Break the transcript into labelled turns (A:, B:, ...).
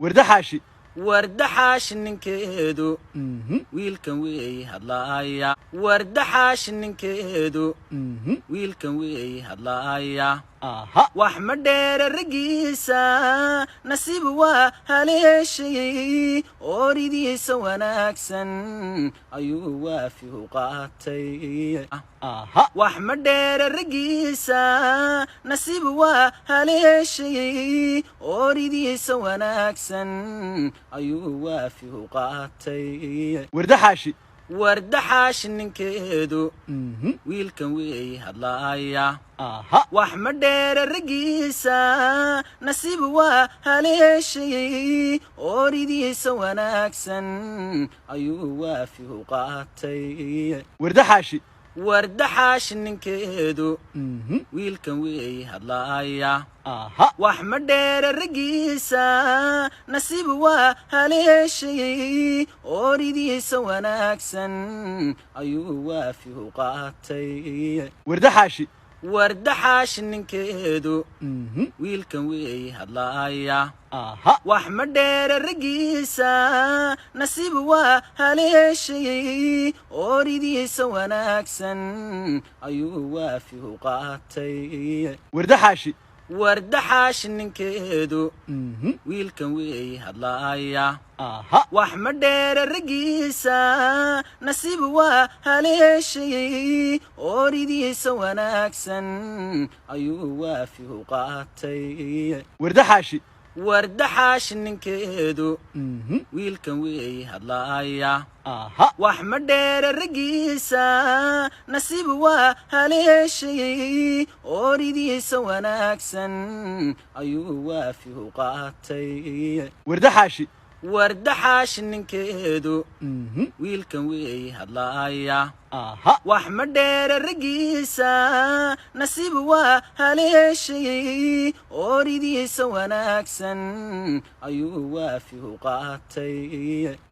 A: Warda Xaashi.
B: Warda Xaashi ninkeedu wiilkan weey hadlaaya. Warda Xaashi ninkeedu wiilkan weey hadlaaya. Wax ma dheere raggiisa, nasiib waa haleeshay, ooridiisa wanaagsan ayuu waafi u qaatay. Wax ma dheere raggiisa, nasiib waa haleeshay, ooridiisa wanaagsan ayuu waafi u qaatay.
A: Warda Xaashi.
B: Warda Xaashi ninkeedu wiilkan weey hadlaaya. Wax ma dheere raggiisa, nasiib waa haleeshay, ooridiisa wanaagsan ayuu waafi u qaatay.
A: Warda Xaashi.
B: Warda Xaashi ninkeedu wiilkan weey hadlaaya. Wax ma dheere raggiisa, nasiib waa haleeshay, ooridiisa wanaagsan ayuu waafi u qaatay.
A: Warda Xaashi.
B: Warda Xaashi ninkeedu wiilkan weey hadlaaya. Wax ma dheere raggiisa, nasiib waa haleeshay, ooridiisa wanaagsan ayuu waafi u qaatay.
A: Warda Xaashi.
B: Warda Xaashi ninkeedu wiilkan weey hadlaaya. Wax ma dheere raggiisa, nasiib waa haleeshay, ooridiisa wanaagsan ayuu waafi u qaatay.
A: Warda Xaashi.
B: Warda Xaashi ninkeedu wiilkan weey hadlaaya. Wax ma dheere raggiisa, nasiib waa haleeshay, ooridiisa wanaagsan ayuu waafi u qaatay.
A: Warda Xaashi.
B: Warda Xaashi ninkeedu wiilkan weey hadlaaya. Wax ma dheere raggiisa, nasiib waa haleeshay, ooridiisa wanaagsan ayuu waafi u qaatay.